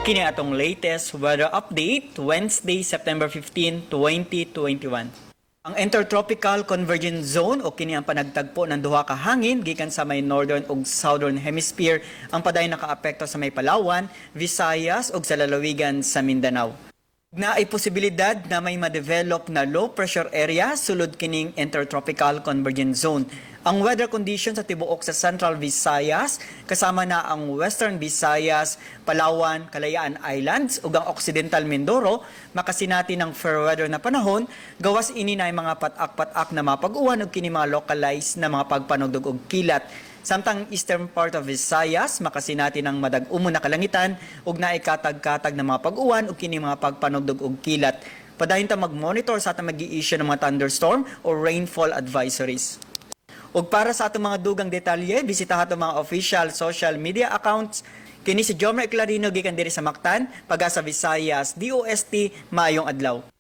Kini atong latest weather update, Wednesday, September 15, 2021. Ang Intertropical Convergence Zone o kini ang panagtagpo ng duha ka hangin gikan sa may northern ug southern hemisphere ang padayon nakaapekto sa may Palawan, Visayas ug sa lalawigan sa Mindanao. Naay posibilidad na may ma-develop na low pressure area sulod kining Intertropical Convergence Zone. Ang weather condition sa tibuok sa Central Visayas kasama na ang Western Visayas, Palawan, Kalayaan Islands ug ang Occidental Mindoro makasinati ng fair weather na panahon, gawas ini na mga patak-patak na mapag-uwan ug kini mga localized na mga pagpanugdog og kilat. Samtang eastern part of Visayas makasinati ng madag-umo na kalangitan ug naikatag-katag na mga pag-uwan ug kini mga pagpanugdog og kilat. Padayon ta mag-monitor sa atong magi-issue ng mga thunderstorm o rainfall advisories. Ug para sa atong mga dugang detalye, bisita atong mga official social media accounts. Kini si Jomer Clarino gikan diri sa Mactan, Pagasa Visayas, DOST, maayong adlaw.